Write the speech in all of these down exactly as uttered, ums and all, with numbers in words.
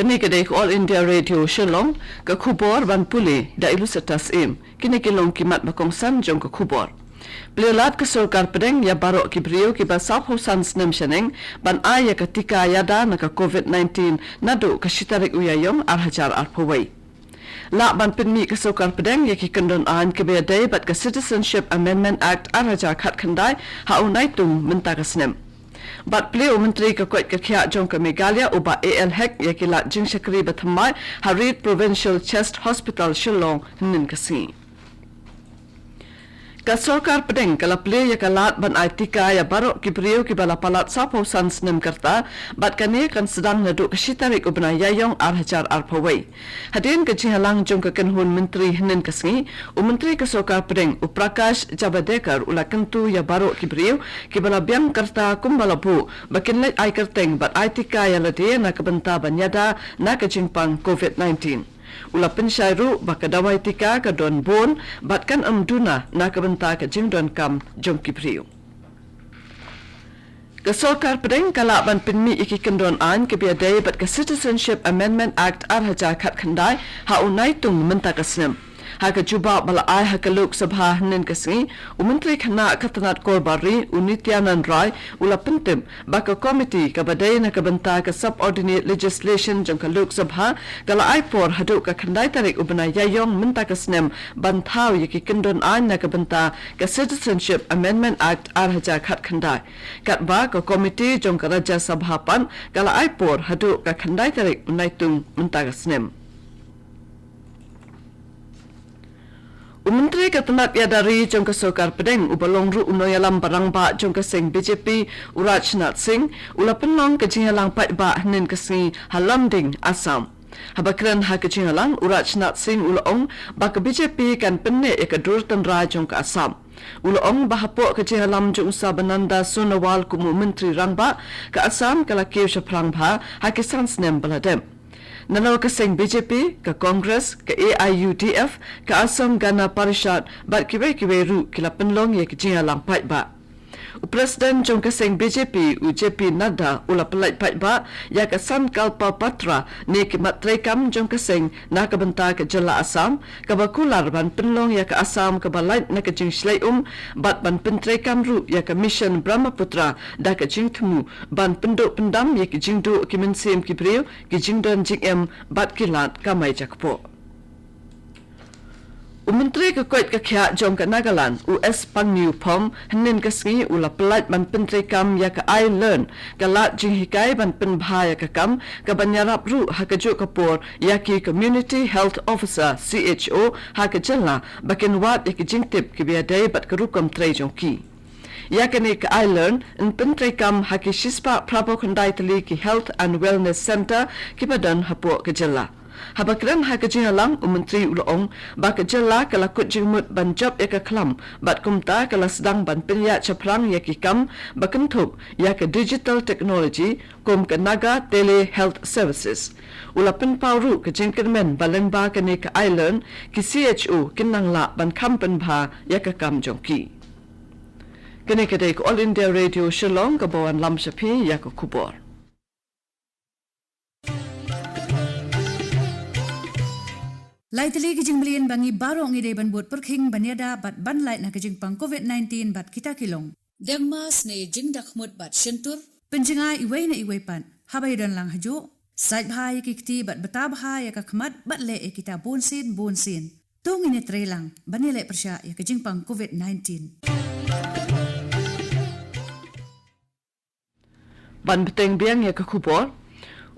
Kane ka dei ka All India Radio Shillong, ka khubor ban pule da Ilusita Syiem. Kine ki long ki mat ba kongsan jong ka khubor. Plie lad ka sorkar pdeng ïa baroh ki briew kiba sawphew san snem shaneng ban ai ïa ka tika ïada na ka COVID nineteen naduh ka shi tarik u Ïaïong ar hajar arphew wei. Lah ban pynmih ka sorkar pdeng ïa ki kyndon aiñ kiba ïadei bad ka Citizenship Amendment Act ar hajar khatkhyndai ha u Naitung mynta ka snem. Bad plie u Myntri ka koit ka khiah jong ka Meghalaya u Bah A L Hek ïa ki lad jingshakri ba thymmai ha Reid Provincial Chest Hospital Shillong hynnin ka sngi. Ka sorkar pdeng ka la plie ïa ka lad ban ai tika ïa baroh ki briew kiba la palat sawphew san snem ka rta, bad kane kan sdang naduh ka shi tarik u bnai Ïaïong ar hajar arphew wei. Hadien ka jingïalang jong ka kynhun myntri hynnin ka sngi, u Myntri ka sorkar pdeng u Prakash Javadekar u la kyntu ïa baroh ki briew kiba la biang ka rta kumba la buh ba kin leit ai kyrteng bad ai tika ïa lade na ka bynta ban ïada na ka jingpang COVID nineteen. U la pynshai ruh ba ka dawai tika ka don bun bad kan ym duna na ka bynta ka jingdonkam jong ki briew. Ka sorkar pdeng ka lah ban pynmih ïa ki kyndon aiñ kiba ïadei bad ka Citizenship Amendment Act ar hajar khatkhyndai ha u Naitung mynta ka snem. Ha ka jubab ba la ai ha ka Lok Sabha hynnin ka sngi, u Myntri Khynnah ka tnat Korbar Ri u Nityanand Rai u la pyntip ba ka komiti kaba dei na ka bynta ka Subordinate Legislation jong ka Lok Sabha ka la ai por haduh ka khyndai tarik u bnai Ïaïong mynta ka snem ban thaw ïa ki kyndon aiñ na ka bynta ka Citizenship Amendment Act ar hajar khatkhyndai. Katba ka komiti jong ka Rajya Sabha pat ka la ai por haduh ka khyndai tarik u Naitung mynta ka snem. U Myntri ka tnat ïada ri jong ka sorkar pdeng uba long ruh u nongïalam ba rangbah jong ka seng B J P u Rajnath Singh u la pynlong ka jingïalang paidbah hynnin ka sngi ha Lumding, Assam. Haba kren ha ka jingïalang u Rajnath Singh u la ong ba ka B J P kan pynneh ïa ka dur tynrai jong ka Assam. U la ong ba hapoh ka jingïalam jong u Sarbananda Sonowal kum u Myntri Rangbah, ka Assam ka la kiew shaphrang bha ha ki san snem ba la dep. Nalor ka seng B J P, ka Congress, ka A I U D F, ka Assam Gana Parishad bad kiwei kiwei ruh ki la pynlong ïa ka jingïalang paidbah. U President jong ka seng B J P u J P Nadda u la pyllait paidbah ïa ka Sankalpa Patra ne ki mat treikam jong ka seng na ka bynta ka jylla Assam, kaba kular ban pynlong ïa ka Assam kaba lait na ka jingshlei um bad ban pyntreikam ruh ïa ka Mission Brahmaputra da ka jingthmu ban pynduh pyndam ïa ki jingduh ki mynsiem ki briew, ki jingdon jingem bad ki lad kamai jakpoh. U Myntri ka koit ka khiah jong ka Nagaland u S Pangniew Phom hynnin ka sngi u la pyllait ban pyntreikam ïa ka iLearn, ka lad jinghikai ban pynbha ïa ka kam kaban ïarap ruh ha kajuh ka por ïa ki Community Health Officer, C H O, ha ka jylla ba kin wad ïa ki jingtip kiba ïadei bad ka rukom trei jong ki. Ïa kane ka iLearn yn pyntreikam ha ki shispah phraphew khyndai tylli ki Health and Wellness Centre kiba don hapoh ka jylla. Haba kren ha ka jingïalang u Myntri u la ong ba ka jylla ka la kut jingmut ban jop ïa ka khlam bad kumta ka la sdang ban pynïaid shaphrang ïa ki kam ba kynthup ïa ka digital technology kum ka Naga Tele Health Services. U la pynpaw ruh ka jingkyrmen ba lyngba kane ka iLearn ki C H O kin nang lah ban kham pynbha ïa ka kam jong ki. Kane ka dei ka All India Radio Shillong kaba wanlam sha phi ïa ka khubor. Lai tylli ki jingmlien ba ngi baroh ngi dei ban bud pyrkhing ban ïada bad ban lait na ka jingpang COVID nineteen bad kita ki long: deng mask ne jingdakhmut bad shyntur, pynjngai iwei na iwei pat haba ïadon lang hajuh, sait bha ïa ki kti bad bta bha ïa ka khmat bad leh ïa kita bunsien bunsien. To ngin ïatreilang ban ïaleh pyrshah ïa ka jingpang COVID nineteen. Ban bteng biang ïa ka khubor,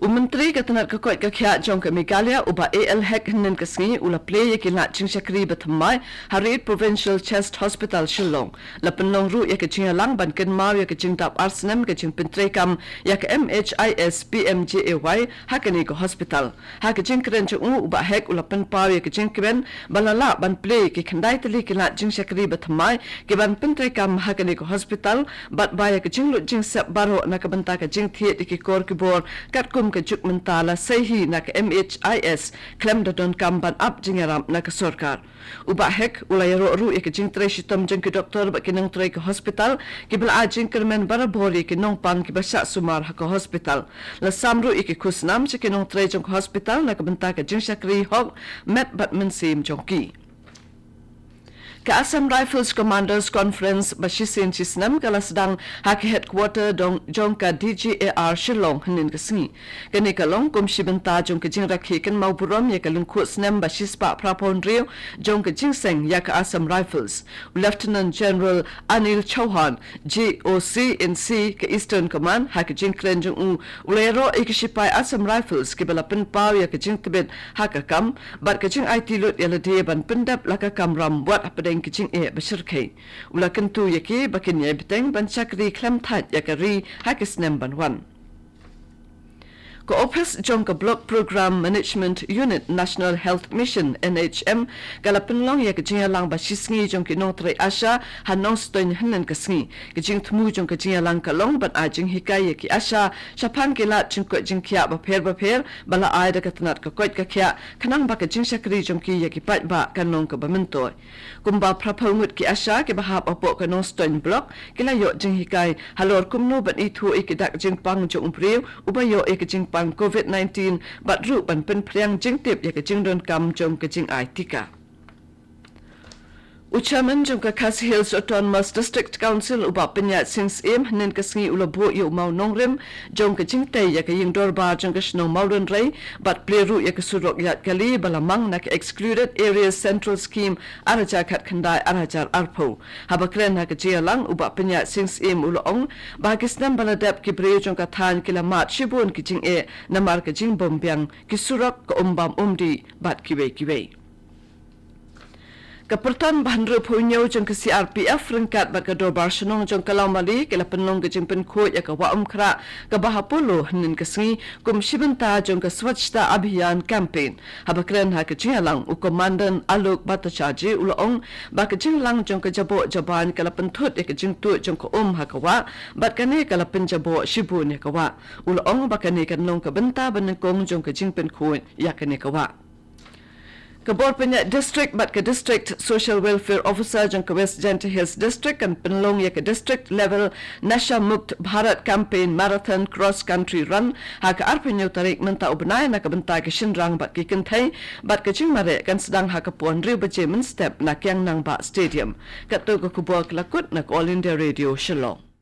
u Myntri ka tnat ka koit ka khiah jong ka Meghalaya u Bah A L Hek hynnin ka sngi u la plie ïa ki lad jingshakri ba thymmai ha Reid Provincial Chest Hospital Shillong. La pynlong ruh ïa ka jingïalang ban kynmaw ïa ka jingdap ar snem ka jingpyntreikam ïa ka M H I S P M J A Y ha kane ka hospital. Ha ka jingkren jong u, u Bah Hek u la pynpaw ïa ka jingkmen ba la lah ban plie ïa ki khyndai tylli ki lad jingshakri ba thymmai kiban pyntreikam ha kane ka hospital bad ba ïa ka jinglut jingsep baroh na ka bynta ka jingthied ïa ki kor ki bor katkum ka juk mynta la sei hi na ka M H I S khlem da donkam ban ap jingïarap na ka sorkar. U Bah Hek u la ïaroh ruh ïa ka jingtrei shitom jong ki doktor bad ki nongtrei ka hospital kiba la ai jingkyrmen barabor ïa ki nongpang kiba shah sumar ha ka hospital. La sam ruh ïa ki khusnam sha ki nongtrei jong ka hospital na ka bynta ka jingshakri hok met bad mynsiem jong ki. Ka Assam Rifles Commanders Conference ba shisien shisnem ka la sdang ha ka headquarter dong jong ka D G A R Shillong hynnin ka sngi. Kane ka long kum shi bynta jong ka jingrakhe kynmaw burom ïa ka lyngkhuh snem ba shispah phra phew hynriew jong ka jingseng ïa ka Assam Rifles. U Lieutenant General Anil Chauhan, G O C in C ka Eastern Command, ha ka jingkren jong u, u la ïaroh ïa ki shipai Assam Rifles kiba la pynpaw ïa ka jingtbit ha ka kam bad ka jingaiti lut ïa lade ban pyndep la ka kamram wat hapdeng ki jingeh ba shyrkhei. U la kyntu ïa ki ba kin ïai bteng ban shakri khlem thait ïa ka ri ha ki snem ban wan. Ka ophis jong ka Block Program Management Unit National Health Mission, N H M, ka la pynlong ïa ka jingïalang ba shisngi jong ki nongtrei ASHA ha Nongstoiñ hynnin ka sngi. Ka jingthmu jong ka jingïalang ka long ban ai jinghikai ïa ki ASHA shaphang ki lad jingkoit jingkhiah bapher bapher ba la ai da ka tnat ka koit ka khiah, khnang ba ka jingshakri jong ki ïa ki paidbah kan long kaba myntoi. Kumba phra phew ngut ki ASHA kiba hap hapoh ka Nongstoiñ Block ki la ïoh jinghikai halor kumno ban ithuh ïa ki dak jingpang jong u briew uba ïoh ïa ka jingpang COVID nineteen bad ruh ban pynphriang jingtip ïa ka jingdonkam jong ka jingai tika. U Chairman jong ka Khasi Hills Autonomous District Council u Bah Pynïaid Sing Syiem hynnin ka sngi u la buh ïa u mawnongrim jong ka jingtei ïa ka ïing dorbar jong ka shnong Mawlynrei bad plie ruh ïa ka surok ïaid kali ba la mang na ka Excluded Areas Central Scheme ar hajar khatkhyndai ar hajar arphew. Haba kren ha ka jingïalang u Bah Pynïaid Sing Syiem u la ong ba ha ki snem ba la dep ki briew jong ka thaiñ ki la mad shibun ki jingeh namar ka jingbymbiang, ki surok, ka um bam um dih bad kiwei kiwei. Ka pyrthei ba hynriewphew hynñiew jong ka C R P F ryngkat bad ka dorbar shnong jong ka Lawmali ki la pynlong ka jingpynkhuid ïa ka Wah Umkhrah kaba ha Polo hynnin ka sngi kum shi bynta jong ka Swachhata Abhiyan Campaign. Haba kren ha ka jingïalang u Commandant Alok Bhattacharjee u la ong ba ka jinglang jong ka jaboh jaban ka la pynthut ïa ka jingtuid jong ka um ha ka wah bad kane ka la pynjaboh shibun ïa ka wah. U la ong ba kane kan long ka bynta banyngkong jong ka jingpynkhuid ïa kane ka wah. Ka bor pynïaid district bad ka District Social Welfare Officer jong ka West Jaintia Hills District kan pynlong ïa ka District Level Nasha Mukt Bharat Campaign Marathon Cross Country Run ha ka arphew hynñiew tarik mynta u bnai na ka bynta ki shynrang bad ki kynthei, bad ka jingmareh kan sdang ha ka por hynriew baje mynstep na Kiang Nangbah Stadium. Katto ka khubor ka la kut na ka All India Radio Shillong.